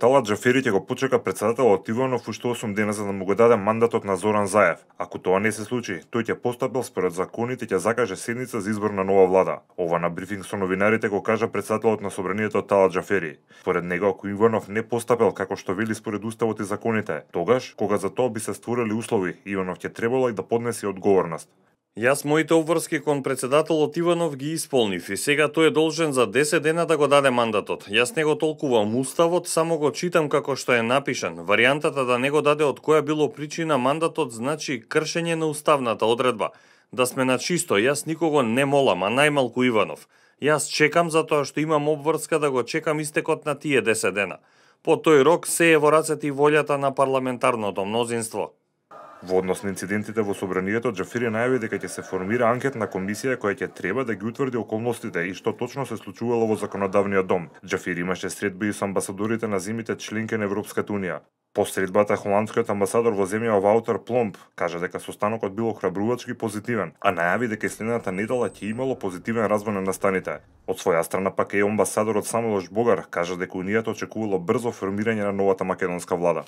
Талат Џафери ќе го почека претседателот Иванов уште 8 дена за да му го даде мандатот на Зоран Заев. Ако тоа не се случи, тој ќе постапил според законите и ќе закаже седница за избор на нова влада. Ова на брифинг со новинарите го кажа претседателот на собранието Талат Џафери. Според него, ако Иванов не постапил како што вели според уставот и законите, тогаш, кога за тоа би се створили услови, Иванов ќе требало и да поднесе одговорност. Јас моите обврски кон претседателот Иванов ги исполнив и сега тој е должен за 10 дена да го даде мандатот. Јас не го толкувам уставот, само го читам како што е напишан. Варијантата да не го даде од која било причина мандатот значи кршење на уставната одредба. Да сме на чисто, јас никого не молам, а најмалку Иванов. Јас чекам затоа што имам обврска да го чекам истекот на тие 10 дена. По тој рок се е во рацете и волјата на парламентарното мнозинство. Во однос на инцидентите во собранието, Џафери најави дека ќе се формира анкетна комисија која ќе треба да ги утврди околностите и што точно се случувало во законодавниот дом. Џафери имаше средби и со амбасадорите на земјите членки на Европската унија. По средбата, холандскиот амбасадор во земја Ваутер Пломб кажа дека состанокот бил охрабрувачки позитивен, а најави дека следната недела ќе имало позитивен развој на настаните. Од своја страна пак е амбасадорот Самуел Богар кажа дека унијата очекувало брзо формирање на новата македонска влада.